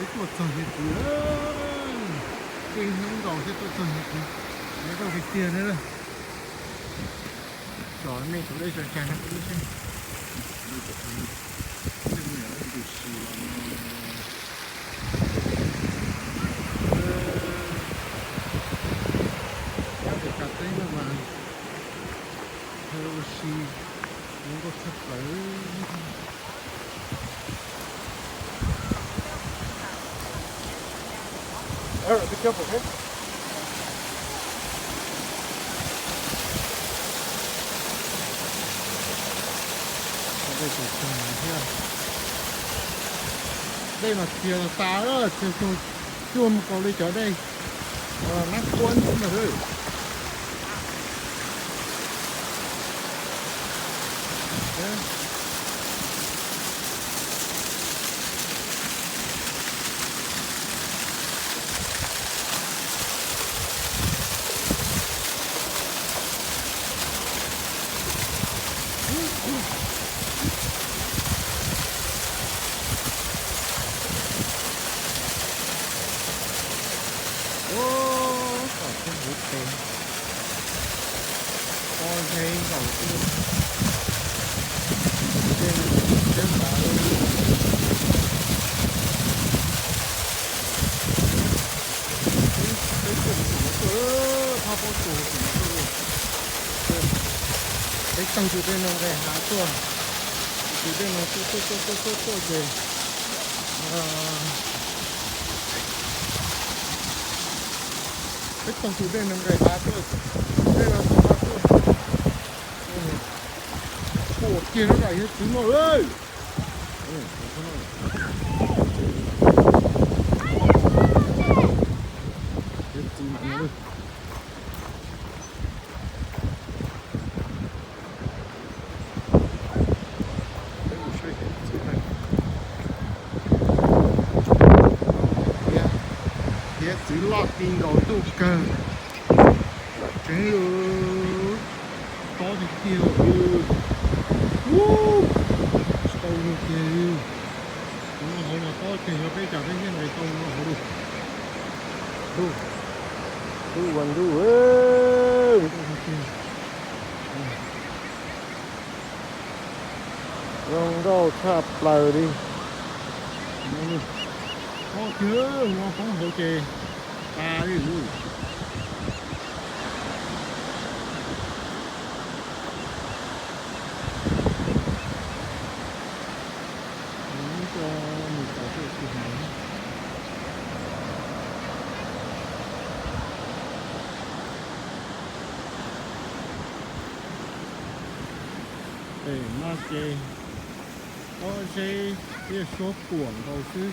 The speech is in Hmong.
Peb tuaj txog hiav txwv, dej hnub nkaus thiab tuaj txog hiav txwv, nyob rau tiag tiag na. Tsom nej tus dej tso tsag no peb seb. Nyob pem Kav Teb no mas ua si zoo nkauj tshaj plaws. Dej mas txias tas, txias cuag, cuag mus kaus li cov dej Nab Kuab ntawd. Ub, tom txog hauv pes, pob zeb nkaus xwb. Tus dej no siab tas li. Peb tuaj tim no tuaj, phab pob tsuas tim no tuaj. Peb taug tus dej no nqes hav tuaj, tus dej no tuaj tuaj tuaj tuaj tuaj ces peb taug tus dej no nqes hav tuaj, tus dej no tuaj hav tuaj. Ua kiag lub nram hiav txwv no lawm. Hiav txwv mam no. Peb mus saib hiav txwv na. Hiav txwv loj ti nkaus ntuj kawg. Tseeb, tob tiag tiag. Ub, tsis tau lug kiag li. Tus no hauv no tob tiag, yog peb cas peb thiaj nqes tau no hauv li. Ntuj, ntuj ua ntuj, zoo nkauj tshaj plaws li. Tob tiag, ua poob hauv ces tas li. Pem no ces pob zeb thiab suab puam nkaus xwb.